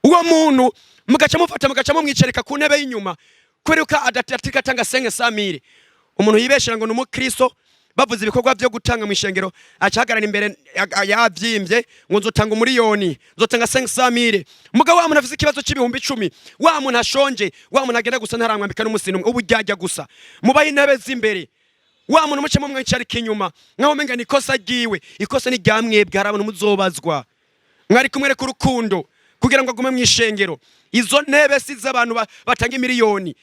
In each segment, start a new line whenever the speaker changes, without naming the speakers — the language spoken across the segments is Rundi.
Uwo muntu mugaca mufata, mugaca mumwicarika ku ntebe y'inyuma kubera yuko adatika atanga 500 mille. Umuntu yibeshera ngo ni umukristo, bavuze ibikorwa byo gutanga mu ishengero acahagarara imbere yavyimbye ngo nzotanga umuriyoni, nzotanga 500 mille. Mugabo wa muntu afise ikibazo c'ibihumbi 10, wa muntu ashonje, wa muntu agenda gusa ntaramwambika n'umusi n'umwe, ubu ryajya gusa mubahe intebe z'imbere, wa muntu muce mumwicarika inyuma nkaho umenga ni ikosa ryiwe. Ikosa ni ryamwebwe. Hari abantu muzobazwa. Mwari kumwereka urukundo kugira ngo agume mu ishengero. Izo ntebe si iz'abantu batanga imiliyoni,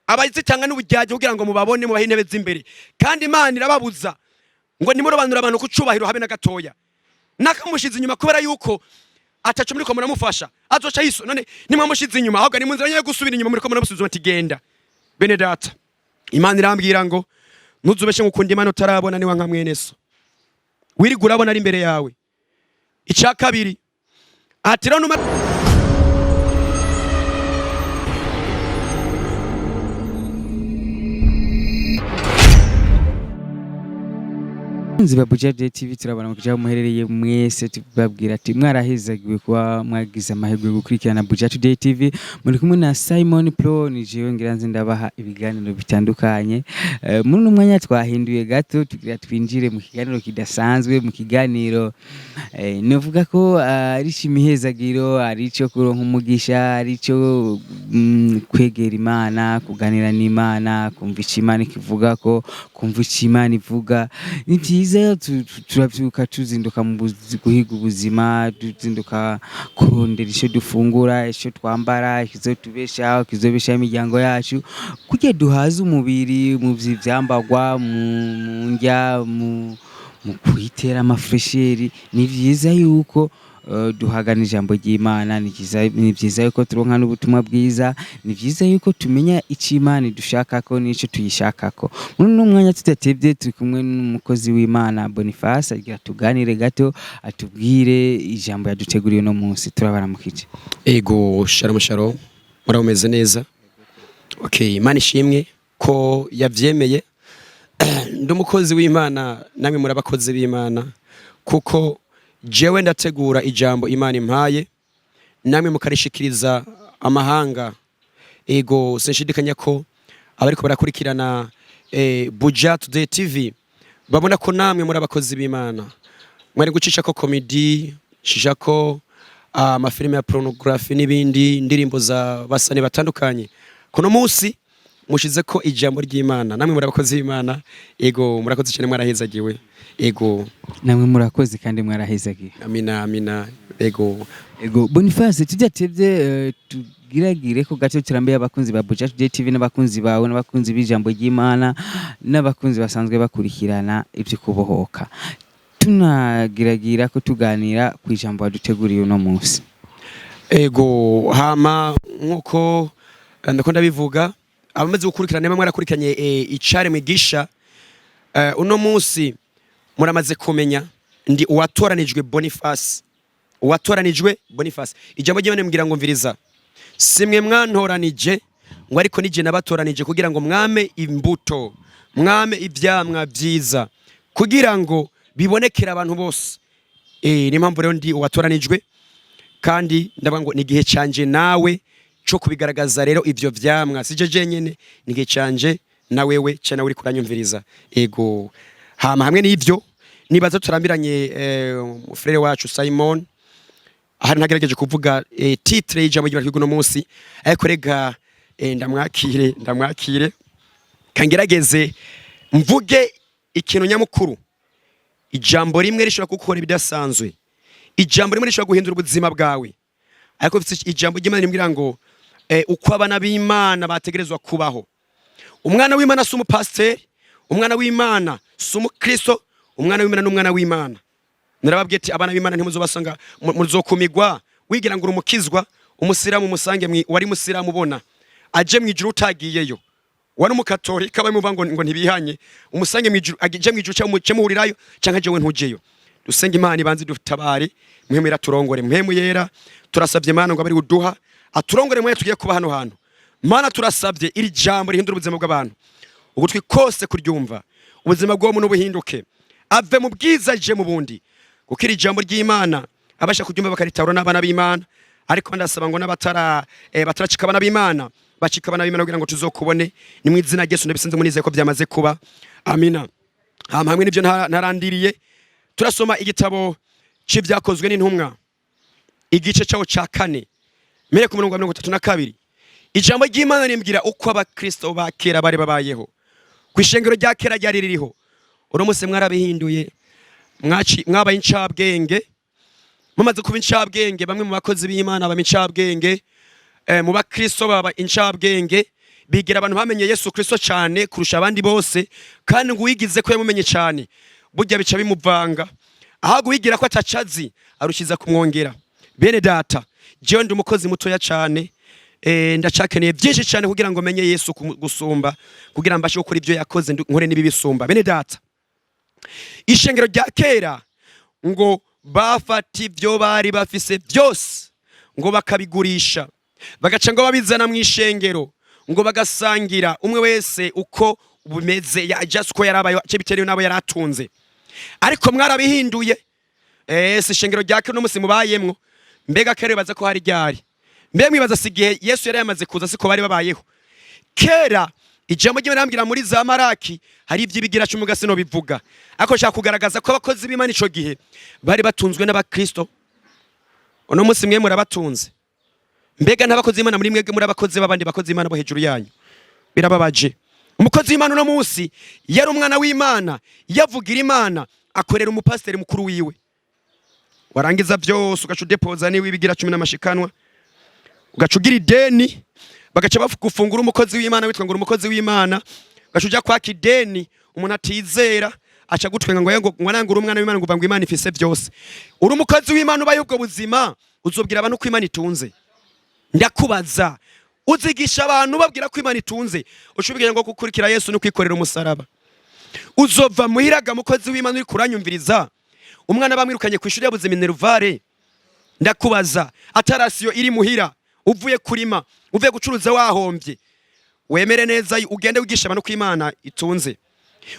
abazitanga n'ubujyajya kugira ngo mubabone, mubahe intebe z'imbere. Kandi Imana irababuza ngo nimurobanure abantu ku cubahiro habe na gatoya. Nakamushize inyuma kubera yuko ataco muriko muramufasha, azoca yiso. None nimwamushize inyuma, ahubwo ni mu nzira yo gusubira inyuma, muriko muramusuzuma ati genda. Bene data, Imana irambwira ngo ntuzubeshe ngo ukunda Imana utarabona, niwa nka mwene so wirigura urabona ari imbere yawe. Icya kabiri ati rero numa
Abakunzi ba Buja Day TV, turabona kuja muherereye mwese, tubabwira ati mwarahezagiwe kuba mwagize amahirwe yo gukurikirana Buja Today TV. Muri kumwe na Simon Pro, ni jewe ngira nze ndabaha ibiganiro bitandukanye. Muri uno mwanya twahinduye gato, tugira twinjire mu kiganiro kidasanzwe, mu kiganiro novuga ko ari imihezagiro, ari ico kuronka umugisha, ari ico kwegera Imana, kuganira n'Imana, kumva ico Imana ikivuga, ko kumva ico Imana ivuga ni vyiza. Turavyuka tuzinduka mu guhiga ubuzima, tuzinduka kurondera ico dufungura, ico twambara, ikizotubeshaho, ikizobeshaho imiryango yacu, kugira duhaze umubiri mu vyambarwa, mu ndya, mu kwitera amafraîcheur. Ni vyiza yuko duhagana ijambo ry'Imana, ni vyiza yuko turonka n'ubutumwa bwiza, ni vyiza yuko tumenya ico Imana idushakako n'ico tuyishakako. Muri uno mwanya tudatevye, turi kumwe n'umukozi w'Imana Boniface, agira tuganire gato, atubwire ijambo yaduteguriye uno munsi. Turabaramukije.
Ego, shalom shalom, muraho, meze neza? Okay, Imana ishimwe ko yavyemeye. Ndi umukozi w'Imana, namwe muri abakozi b'Imana, kuko jewe ndategura ijambo Imana impaye, namwe mukarishikiriza amahanga. Ego, sinshidikanya ko abariko barakurikirana Buja Today TV babona ko namwe muri abakozi b'Imana. Mwari gucisha ko comedy, shisha ko amafilime ya pornography n'ibindi, indirimbo za basani batandukanye. Kuno munsi mushize ko ijambo ry'Imana, namwe muri abakozi b'Imana. Ego, murakoze cyane, mwarahezagiwe. Ego.
Namwe murakoze kandi mwarahezagiwe.
Amina, amina, ego.
Ego Boniface, tudatevye, tugiragire ko gato turambiye abakunzi ba Buja Today TV n'abakunzi bawe n'abakunzi b'ijambo ry'Imana n'abakunzi basanzwe bakurikirana ibyo kubohoka, tunagiragira ko tuganira ku ijambo waduteguriye uno munsi.
Ego, hama nkuko ndako ndabivuga, abamaze gukurikirana, niba mwarakurikiranye icare mwigisha, uno munsi muramaze kumenya ndi uwatoranijwe Boniface. Uwatoranijwe Boniface, ijambo ry'Imana mbwira ngo mviriza, simwe mwantoranije ngo, ariko nije nabatoranije kugira ngo mwame imbuto, mwame ivyamwa vyiza, kugira ngo bibonekere abantu bose. Niyo mpamvu rero ndi uwatoranijwe, kandi ndavuga ngo ni igihe canje nawe cyo kubigaragaza. Rero ivyo vyamwa sije jenyene, ni igihe canje na wewe cyane uri kuranyumviriza. Ego, hama hamwe n'ivyo nibaza turambiranye, frère wacu Simon ahari ntagerageje kuvuga titre y'ijambo ry'Imana uno munsi, ariko rega ndamwakire, ndamwakire, kangerageze mvuge ikintu nyamukuru. Ijambo rimwe rishobora gukora ibidasanzwe, ijambo rimwe rishobora guhindura ubuzima bwawe. Ariko mfise ijambo ry'Imana rimbwira ngo uko abana b'Imana bategerezwa kubaho. Umwana w'Imana si umupasiteri, umwana w'Imana si umukristo, umwana w'Imana n'umwana w'Imana. Narababwiye ati abana b'Imana ntimuzobasanga muzokumigwa wigira ngo uri umukizwa. Umusilamu musange wari musilamu ubona aje mu ijuru utagiyeyo, wari umukatolika bamuvuga ngo ntibihanye, umusange mu ijuru aje mu ijuru cyangwa muce muhurirayo cyangwa jewe ntujeyo. Dusenga Imana ibanze dutabare, Mpwemu Yera turongore. Mpwemu Yera, turasabye Imana ngo abari uduha aturongore mwe tugiye kuba hano hantu. Mana, turasabye iri jambo rihindura ubuzima bw'abantu, ugutwi kose kuryumva, ubuzima bw'uwo muntu buhinduke, ave mu bwiza aje mu bundi, kuko iri jambo ry'Imana abasha kuryumva bakaritahura n'abana b'Imana. Ariko ndasaba ngo n'abatara bataracika abana b'Imana bacika abana b'Imana kugira ngo tuzokubone. Ni mu izina rya Yesu ndabisenze, munizeye ko byamaze kuba. Amina. Hama hamwe n'ibyo ntarandiriye, turasoma igitabo c'Ibyakozwe n'Intumwa, igice cyawo ca 4, mbere ku murongo wa 32. Ijambo ry'Imana rimbwira uko abakristo ba kera bari babayeho ku ishengero rya kera ryari ririho. Uno munsi mwarabihinduye, mwabaye incabwenge. Mumaze kuba incabwenge, bamwe mu bakozi b'Imana baba incabwenge, mu bakristo baba incabwenge, bigira abantu bamenye Yesu Kristo cyane kurusha abandi bose. Kandi ngo uwigize ko yamumenye cyane, burya bica bimuvanga. Ahubwo uwigira ko atacazi arushiza kumwongera. Bene data, jewe ndi umukozi mutoya cyane, ndacakeneye byinshi cyane kugira ngo menye Yesu gusumba, kugira mbashe gukora ibyo yakoze, nkore n'ibibisumba. Bene data, ishengero rya kera ngo bafata ibyo bari bafise byose, ngo bakabigurisha, bagaca ngo babizana mu ishengero, ngo bagasangira umwe wese uko bumeze, ya just uko yarabaye cyo bitewe n'abo yaratunze. Ariko mwarabihinduye. Si ishengero rya kera uno munsi mubayemwo. Mbega kera bibaza ko hari ryari? Mbe mwibaza si igihe Yesu yari yamaze kuza siko bari babayeho kera? Ijambo ry'Imana rambwira muri za Maraki hari iby'ibigira cumi gasino bivuga, ariko nshaka kugaragaza ko abakozi b'Imana ico gihe bari batunzwe n'abakristo. Uno munsi mwe murabatunze. Mbega n'abakozi b'Imana muri mwebwe muri abakozi b'abandi bakozi b'Imana bo hejuru yanyu? Birababaje. Umukozi w'Imana uno munsi yari umwana w'Imana, yavugira Imana, akorera umupasiteri mukuru wiwe. Warangiza byose ugaca udepoza niwe ibigira cumi n'amashikanwa, ugaca ugira ideni, bagaca bagufungura. Umukozi w'Imana witwa ngo uri umukozi w'Imana, ugaca uja kwaka ideni umuntu atizera, aca gutwenga ngo nanga uri umwana w'Imana, ngo uva ngo Imana ifise byose. Uri umukozi w'Imana ubaye ubwo buzima, uzobwira abantu ko Imana itunze? Ndakubaza, uzigisha abantu ubabwira ko Imana itunze, ushubwira ngo gukurikira Yesu no kwikorera umusaraba? Uzova muhiraga, mukozi w'Imana uri kuranyumviriza, umwana bamwirukanye ku ishuri, yabuze minerval. Ndakubaza, ata ration iri muhira, uvuye kurima, uvuye gucuruza, wahombye, wemere neza ugende wigisha abantu ko Imana itunze?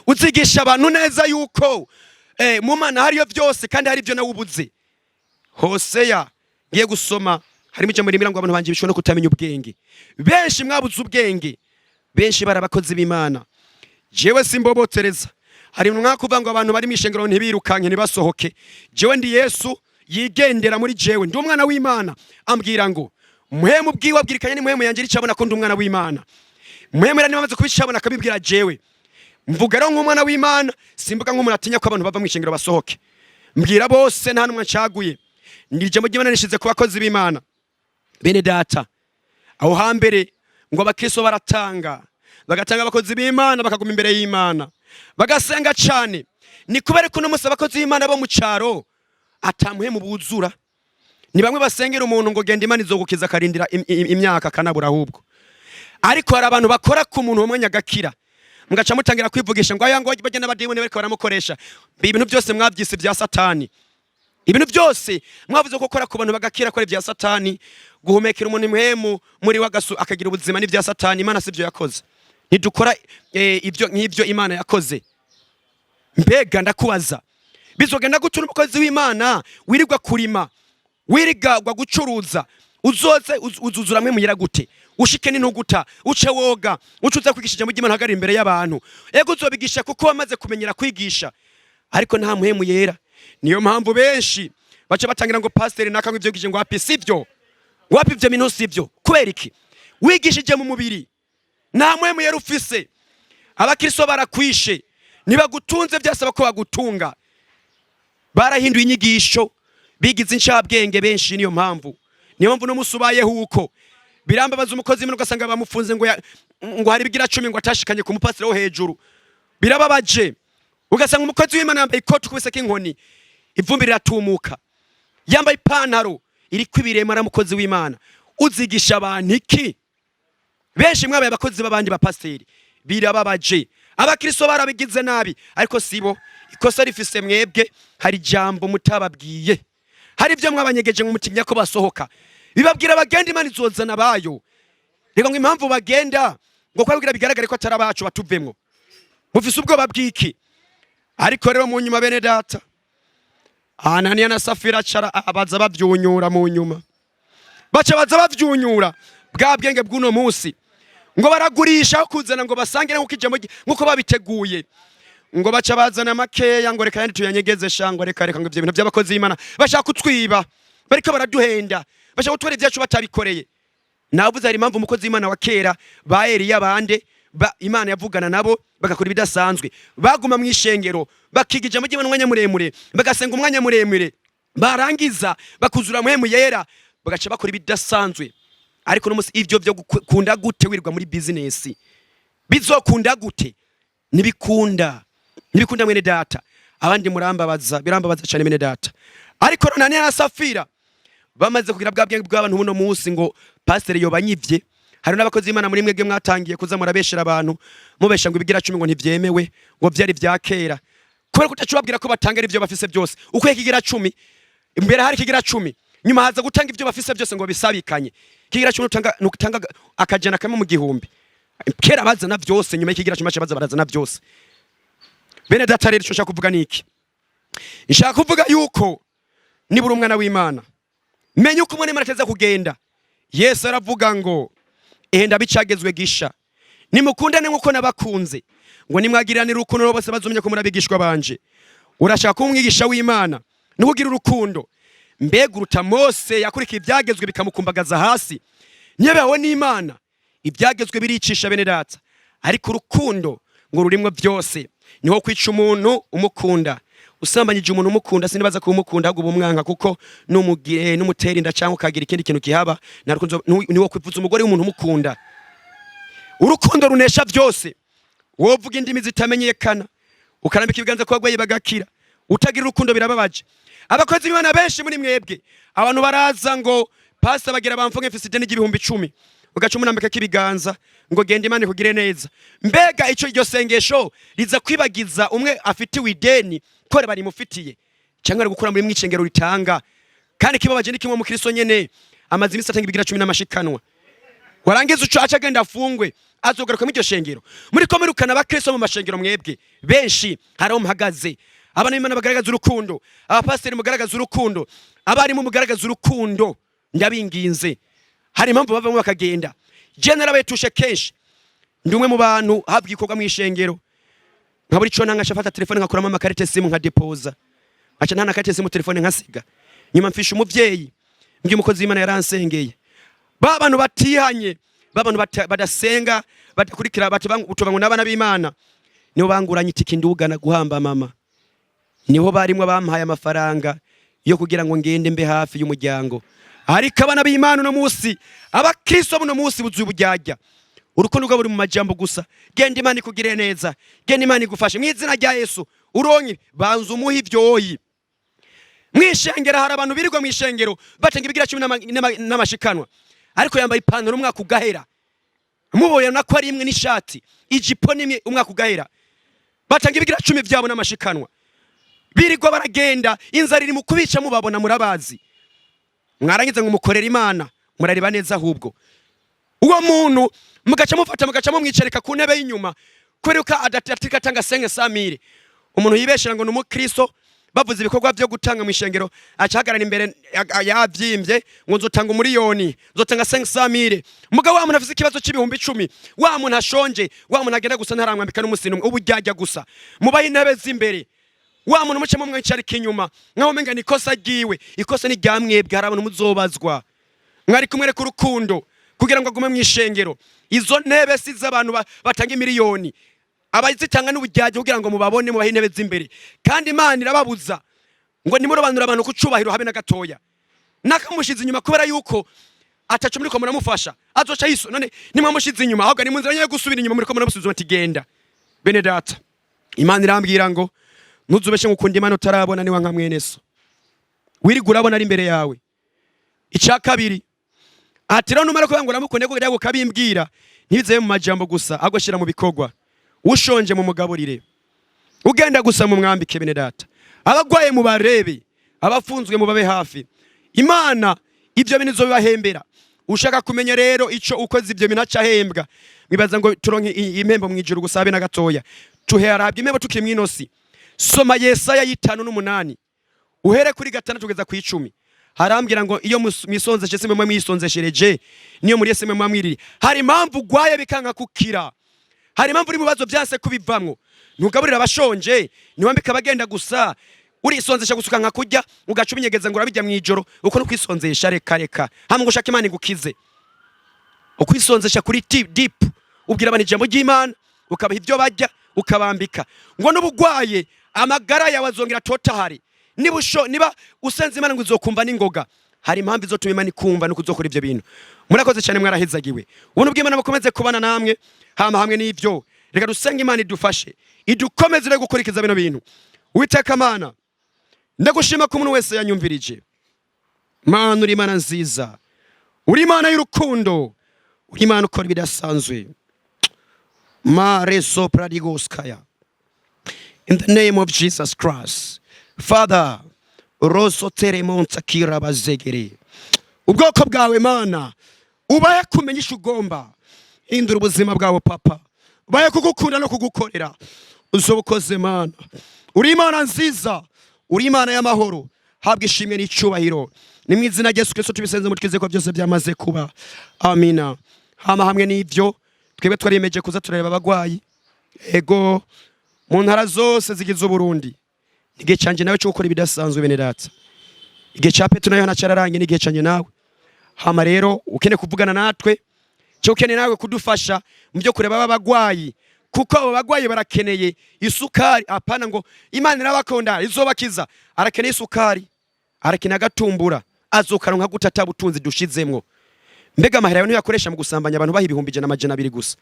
Uzigisha abantu neza yuko mu Mana hariyo byose kandi hari ibyo nawe ubuze? Hoseya ngiye gusoma harimo ijambo rimwe ngo abantu banje bishwe no kutamenya ubwenge. Benshi mwabuze ubwenge, benshi bari abakozi b'Imana. Jewe simbobotereza. Hari umwaka uvuga ngo abantu bari mu ishengero ntibirukanke, ntibasohoke. Jewe ndi Yesu yigendera muri jewe, ndi umwana w'Imana. Ambwira ngo muhemu bwiwe abwirikanye ni muhemu yanjye ricabona ko ndi umwana w'Imana. Muhemu rero niba amaze kubicabona akabibwira jewe, mvuga rero nk'umwana w'Imana, simvuga nk'umuntu atinya ko abantu bava mu ishengero basohoke. Mbwira bose, nta n'umwe ncaguye. Ni ijambo ry'Imana rishize ku bakozi b'Imana. Bene data, aho hambere ngo abakristo baratanga, bagatanga, abakozi b'Imana bakaguma imbere y'Imana, bagasenga cyane. Ni kubera ko uno munsi abakozi b'Imana bo mu cyaro atamuhemu buzura. Ni bamwe basengera umuntu ngo genda Imana izogukiza, akarindira imyaka akanabura ahubwo. Ariko hari abantu bakora ku muntu umwe agakira, mugaca mutangira kwivugisha ngo aya ngo bajya n'abadimoni bariko baramukoresha. Ibintu byose mwabyise bya Satani. Ibintu byose mwavuze ko gukora ku bantu bagakira ko ari ibya Satani, guhumekera umuntu impwemu muri we akagira ubuzima n'ibya Satani. Imana si byo yakoze. Ntidukora ibyo nk'ibyo Imana yakoze. Mbega ndakubaza, bizogenda gute umukozi w'Imana wirirwa kurima, wirirwa gucuruza, uzoze uzuzura mwe muyira gute, ushike n'intuguta, uce woga, uce uza kwigisha ijambo ry'Imana, hagarara imbere y'abantu? Ego, uzobigisha kuko wamaze kumenyera kwigisha, ariko nta muhemu yera. Niyo mpamvu benshi baca batangira ngo pasiteri naka ngo ibyo yigishije ngo wapi sivyo, wapi ibyo bintu sivyo. Kubera iki? Wigishije mu mubiri, nta muhemu yera ufise. Abakristo barakwishe, ntibagutunze, byasaba ko bagutunga. Barahinduye inyigisho, bigize incabwenge benshi. Niyo mpamvu n'umunsi ubayeho uko. Birambabaza, umukozi w'Imana ugasanga bamufunze ngo ngo hari ibigira cumi ngo atashikanye ku mupasiteri wo hejuru. Birababaje. Ugasanga umukozi w'Imana yambaye ikoti ukubise k'inkoni ivumbi riratumuka, yambaye ipantaro iriko ibirema, ari umukozi w'Imana. Uzigisha abantu iki? Benshi mwabaye abakozi b'abandi bapasiteri. Birababaje. Abakristo barabigize nabi, ariko sibo ikosa rifise mwebwe. Hari ijambo mutababwiye, hari ibyo mwabanyegeje ngo mutinya ko basohoka. Bibabwira bagenda, Imana izozana abayo. Reka ngo impamvu bagenda ngo kwabwira bigaragare ko atari abacu, batuvemwo. Mufise ubwoba bw'iki? Ariko rero mu nyuma, bene data, Ananiya na Safira cara abaza bavyunyura mu nyuma. Baca baza bavyunyura bwa bwenge bw'uno munsi, ngo baragurisha aho kuzana ngo basangire nk'uko ijambo nk'uko babiteguye. Ngo baca bazana makeya, ngo reka yandi tuyanyegeze sha, ngo reka reka, ngo ivyo bintu by'abakozi b'Imana bashaka kutwiba, bariko baraduhenda, bashaka gutwara ibyacu batabikoreye. Navuze hari impamvu umukozi w'Imana wa kera ba Eliya bande ba, Imana yavugana nabo bagakora ibidasanzwe. Baguma mu ishengero, bakiga ijambo ry'Imana umwanya muremure, bagasenga umwanya muremure, barangiza bakuzura Mpwemu Yera, bagaca bakora ibidasanzwe. Ariko no musi ivyo vyo gukunda gute wirirwa muri business? Bizokunda gute? Ntibikunda, ntibikunda mwene data. Abandi murambabaza, birambabaza cyane mwene data. Ariko Ananiya na Safira bamaze kugira bwa bwenge bw'abantu buno munsi, ngo pasiteri yobanyivye. Hari n'abakozi b'Imana muri mwebwe mwatangiye kuza murabeshera abantu, mubesha ngo ibigira 10 ngo ntivyemewe, ngo vyari vya kera, kubera ko utacubabwira ko batanga ari ivyo bafise byose. Uko ikigira 10, imbere hari ikigira 10, nyuma haza gutanga ivyo bafise byose ngo bisabikanye. Ikigira 10 utanga nutanga akajana kamwe mu gihumbi. Kera bazana byose, nyuma y'ikigira 10 baca baza barazana byose. Bene data, rero ico nshaka kuvuga niki? Nshaka kuvuga yuko nibura umwana w'Imana, menya uko umwana w'Imana ateza kugenda. Yesu aravuga ngo ehenda bicagezwe gisha, nimukundane nkuko nabakunze, ngo nimwagiranira urukundo bose bazomenya ko muri abigishwa banje. Urashaka kuba umwigisha w'Imana, nukugira urukundo. Mbega uruta Mose yakurikiye ibyagezwe bikamukumbagaza hasi? Ntiyabeho n'Imana. Ibyagezwe biricisha bene data, ariko urukundo ngo rurimwo byose. Niho kwica umuntu umukunda. Usambanyije umuntu umukunda, sinibaza ko umukunda, ahubwo umwanka, kuko numugire numutera inda cyangwa ukagira ikindi kintu kihaba, nta rukundo. Niwo kwifuza umugore w'umuntu umukunda. Urukundo runesha byose. Wovuga indimi zitamenyekana, ukarambika ibiganza ku bagwayi bagakira, utagira urukundo birababaje. Abakozi b'Imana benshi muri mwebwe, abantu baraza ngo pastor, bagira bamfunge, mfise ideni ry'ibihumbi 10, ugaca umunambika ibiganza ngo genda, Imana ikugire neza. Mbega ico iryo sengesho riza kwibagiza umwe afitiwe ideni ko barimufitiye, cyangwa ari gukura muri mwicengero ritanga? Kandi kibabaje ni kimwe, mu Kristo nyene amaze iminsi atanga ibigira 10 n'amashikanwa, warangiza uco aca agenda afungwe, azogaruka muri iryo shengero. Muri ko mirukana abakristo mu mashengero mwebwe benshi. Hari aho muhagaze, abana b'Imana bagaragaza urukundo, abapasiteri mugaragaza urukundo, abarimu mugaragaza urukundo, ndabinginze. Hari impamvu bavamo bakagenda. Je narabetushe kenshi, ndi umwe mu bantu habwa ikorwa mu ishengero, nkabura ico nanga, nkaca mfata telefone nkakuramo amakarite SIM, nkadepoza, nkaca nta na carte SIM, telefone nkasiga nyuma. Mfisha umuvyeyi, mbwiye umukozi w'Imana yaransengeye. Ba bantu batihanye, ba bantu badasenga, badakurikira, utuba ngo n'abana b'Imana, niho banguranye itike ndugana guhamba mama. Niho barimwo bampaye amafaranga yo kugira ngo ngende mbe hafi y'umuryango. Ariko abana b'Imana uno munsi, abakristo buno munsi buzuye uburyarya. Urukundo rwabo ruri mu majambo gusa: genda, Imana ikugire neza, genda, Imana igufashe mu izina rya Yesu, uronke. Banza umuhe ivyoyi. Mwishengero hari abantu birirwa mwishengero batanga ibigira 10 n'amashikanwa, ariko yambaye ipantaro umwaka ugahera, mubonye nako ari imwe, n'ishati, ijipo nimwe, umwaka ugahera. Batanga ibigira 10 byabo n'amashikanwa, birirwa baragenda, inzara iri mu kubica, mubabona, murabazi. Mwarangiza ngo mukorere Imana. Murareba neza ahubwo uwo muntu mugaca mufata, mugaca mumwicarika ku ntebe y'inyuma kubera yuko adatika atanga 500 mille. Umuntu yibeshera ngo ni umukristo, bavuze ibikorwa byo gutanga mu ishengero acahagarara imbere yavyimbye ngo nzotanga umuriyoni, nzotanga 500 mille. Mugabo wa muntu afise ikibazo c'ibihumbi 10, wa muntu ashonje, wa muntu agenda gusa ntaramwambika n'umusini umwe, uburyarya gusa. Mubahe intebe z'imbere, wa muntu muce mumwicarika inyuma nkaho umenga ni ikosa ryiwe. Ikosa ni rya mwebwe. Hari abantu muzobazwa. Mwari kumwereka urukundo kugira ngo agume mu ishengero. Izo ntebe si iz'abantu batanga imiliyoni. Abazitanga n'uburyarya kugira ngo mubabone, mubahe intebe z'imbere. Kandi Imana irababuza ngo nimurobanure abantu ku cubahiro habe na gatoya. Nakamushize inyuma kubera yuko ataco muriko muramufasha, azoca yiso. None nimwamushize inyuma, ahubwo ni mu nzira yo gusubira inyuma, muriko muramusubiza ati genda. Bene data, Imana irambwira ngo ntuzubeshe ngo ukunda Imana utarabona, niwa nka mwene so wirigura urabona ari imbere yawe. Icya kabiri ati rero numara kuvuga ngo uramukunde kugira ngo ukabimbwira, ntibizeye mu majambo gusa, ahubwo shyira mu bikorwa. Ushonje mu mugaburire, ugenda gusa mu mwambike. Bene data, abagwaye mu barebe, abafunzwe mu babe hafi. Imana ibyo bintu izobibahembera. Ushaka kumenya rero ico ukoze ibyo bintu aca ahembwa, mwibaza ngo turonke impembo mu ijuru gusa? Habe na gatoya. Tuherabwa impembo tukiri mw'inosi. Soma Yesaya y'itanu n'umunani, uhere kuri 6 kugeza ku 10. Harambwira ngo iyo mwisonzeshe simwe mwe mwisonzeshereje, niyo muri simwe mwe mwiriri. Hari impamvu ugwaye bikanka kukira, hari impamvu uri mu bibazo byanse kubivamwo. Ntugaburira abashonje, ntiwambika abagenda gusa, urisonzesha gusa ukanka kurya, ugaca ubinyegeza ngo urabijya mu ijoro. Uko no kwisonzesha, reka reka. Hamwe ngo ushake Imana igukize. Ukwisonzesha kuri deep, ubwira abantu ijambo ry'Imana, ukabaha ibyo barya, ukabambika, ngo n'ubugwaye amagara yawe azongera atotahari. Niba niba usenze Imana ngo izokumva n'ingoga, hari impamvu izotuma Imana ikumva no kuzokora ivyo bintu. Murakoze cyane, mwarahezagiwe. Ubuntu bw'Imana bukomeze kubana namwe. Hama hamwe n'ivyo, reka dusenge Imana idufashe, idukomeze rero gukurikiza bino bintu. Uwiteka Mana, ndagushima ko umuntu wese yanyumvirije. Mana, uri Imana nziza, uri Imana y'urukundo, uri Imana ukora ibidasanzwe. Mareso pradigoskaya, in the name of Jesus Christ, Father, roso teremontakira bazegere ubwoko bwawe. Mana, ubaye kumenya icyo ugomba, hindura ubuzima bwawe papa, ubaye kugukunda no kugukorera. Uzoba ukoze. Mana, uri Imana nziza, uri Imana y'amahoro. Habwa ishimwe n'icyubahiro. Ni mu izina rya Yesu Kristo tubisenze mu twizeye ko byose byamaze kuba. Amina. Hama hamwe n'ibyo, twebwe twariyemeje kuza turareba abagwayi, ego, mu ntara zose zigize Uburundi. Igihe canje nawe cyo gukora ibidasanzwe, bene data, igihe cya Petero na Yohana cyararangiye, n'igihe canje nawe. Hama rero ukeneye kuvugana natwe, cyo ukeneye nawe kudufasha mu byo kureba aba bagwayi, kuko abo bagwayi barakeneye isukari. Apana ngo Imana irabakunda izobakiza. Arakeneye isukari, arakeneye agatumbura. Azokaronka gute atabutunzi dushizemwo? Mbega amahera yawe ntiyakoresha mu gusambanya abantu, baha 100,000, 200 gusa,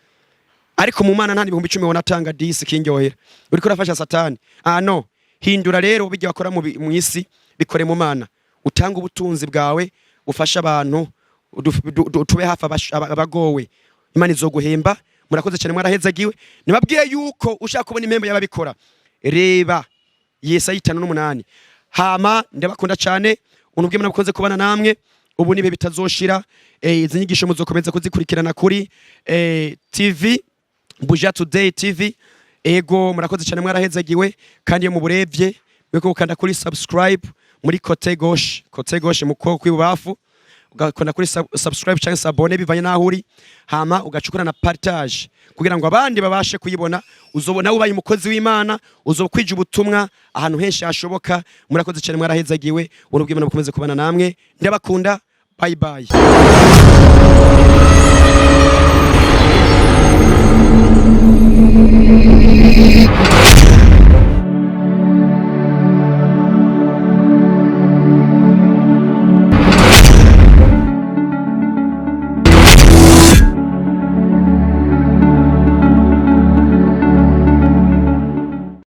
ariko mu Mana nta 10,000 wona atanga? Disi kindyohera, uriko urafasha Satani. Ah no, hindura rero bijya bakora mu isi, bikore mu Mana. Utanga ubutunzi bwawe, ufasha abantu, tube hafi abagowe. Imana izoguhemba. Murakoze cyane, mwarahezagiwe. Nibabwiye yuko ushaka kubona impembo y'ababikora, reba Yesaya 58. Hama ndabakunda cyane, ubuntu bw'Imana bukunze kubana namwe ubu nibe bitazoshira. Izi nyigisho muzokomeza kuzikurikirana kuri TV Buja Today TV. Ego, murakoze cyane, mwarahezagiwe. Kandi iyo muburebye, mweko gukanda kuri subscribe muri côté gauche, côté gauche mu kuboko kw'ibubafu, ugakanda kuri subscribe cyangwa s'abonner bivanye n'aho uri, hama ugacukura na partage kugira ngo abandi babashe kuyibona. Uzobona ubaye umukozi w'Imana, uzokwija ubutumwa ahantu henshi hashoboka. Murakoze cyane, mwarahezagiwe. Ubuntu bw'Imana bukomeze kubana namwe. Ndabakunda, bye bye.